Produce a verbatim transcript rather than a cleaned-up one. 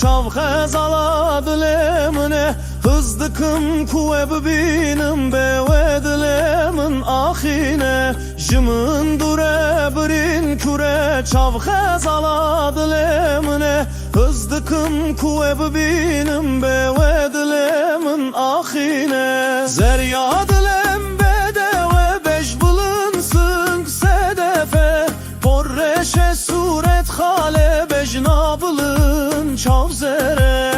Çav xezala dilê min e, hez dikim ku we bibînim, bê we dilê min axîne. Ji min dûr e, birîn kûr e, çav xezala dilê min e. Hez dikim ku we bibînim, bê we dilê min axîne. Zerya dilê min bê dewe, bej bilind sing sedefe. Por reşe sûret xale, bejna bilind çav zere.